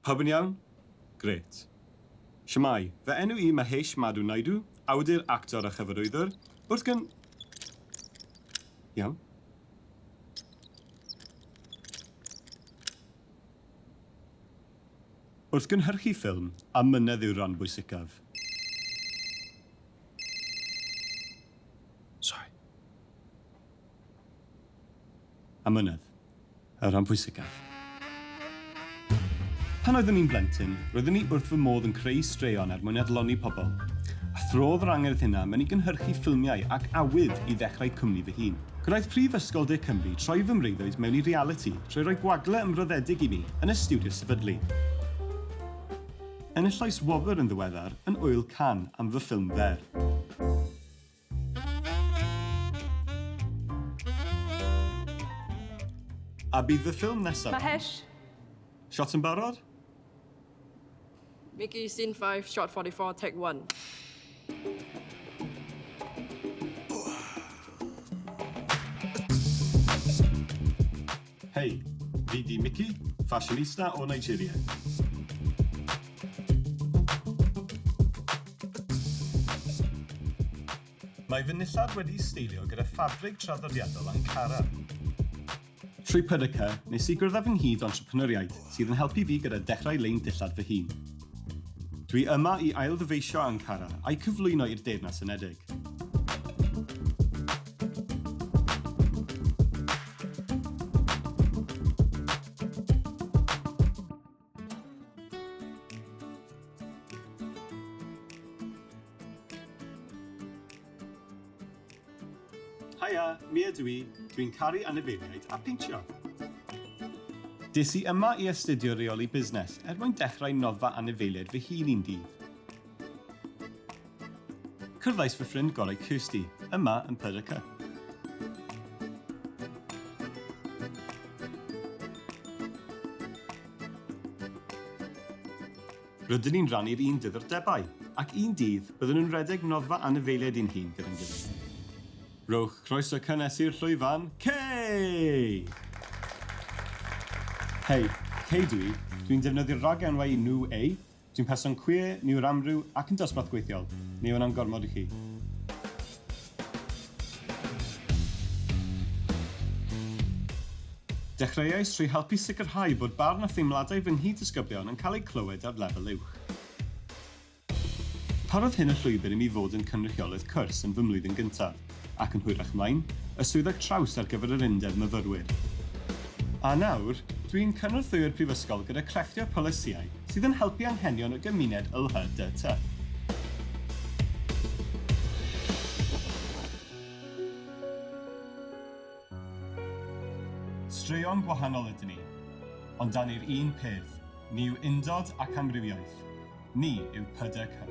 Pawb yn iawn? Grêt. Shwmae, fy enw i Mahesh Madhu Naidu, awdur, actor a chyfarwyddwr, wrth gyn... Iawn. Wrth gynhyrchu ffilm, amynedd yw'r ran bwysicaf. Sorry. Amynedd. Y rhan pwysicaf. Pan oeddwn i'n blentyn, roeddwn i wrth fy modd yn creu straeon er mwyn adlonni pobl. A throdd yr angerdd hynna mewn i gynhyrchu ffilmiau ac awydd i ddechrau cwmni fy hun. Gwnaeth Prifysgol De Cymru troi fy mreuddwyd mewn i realiti trwy roi gwagle ymroddedig i mi yn y stiwdio sefydlu. Enillais wobr yn ddiweddar yn Ŵyl Cannes am fy ffilm fer. A bydd fy ffilm nesaf... Mahesh! Shot yn barod? Mickey, scene 5, shot 44, take 1. Hei, fi 'di Mickey, fashionista o Nigeria. Mae fy nillad wedi'u steilio gyda ffabrig traddodiadol Ankara. Trwy PDK, nes i gwrdd â fy nghyd entrepreneuriaid, sydd yn helpu fi gyda dechrau lein dillad fy hun. Dwi yma i ail-ddyfeisio Ankara a'i cyflwyno i'r Deyrnas Unedig. Haia, mi ydw i, dwi'n caru anifeiliaid a peintio. Des i yma i astudio rheoli busnes er mwyn dechrau noddfa anifeiliaid fy hun un dydd. Cwrddais fy ffrind gorau Kirsty, yma yn PDK. Rydyn ni'n rhannu'r un diddordebau, ac un dydd, byddwn yn rhedeg noddfa anifeiliaid ein hun gyda'n gilydd. Rhowch croeso cynnes i'r llwyfan, Kay! Hei, Kay dw i. Dwi'n defnyddio'r rhagenwau nhw eu, Dwi'n person queer, niwroamryw ac yn dosbarth gweithiol. Neu yw hwnna'n gormod i chi? Dechreuais trwy helpu sicrhau bod barn a theimladau fy nghyd-ddisgyblion yn cael eu clywed ar lefel uwch. Parodd hyn y llwybr i mi fod yn cynrychiolydd cwrs yn fy mlwyddyn gyntaf, ac yn hwyrach ymlaen, y swyddog traws ar gyfer yr Undeb Myfyrwyr. A nawr, dwi'n cynorthwyo'r Prifysgol gyda crefftio polisïau sydd yn helpu anghenion y gymuned LHDT. Straeon gwahanol ydyn ni, ond dan ni'r un peth, ni yw undod ac amrywiaeth. Ni yw PDK.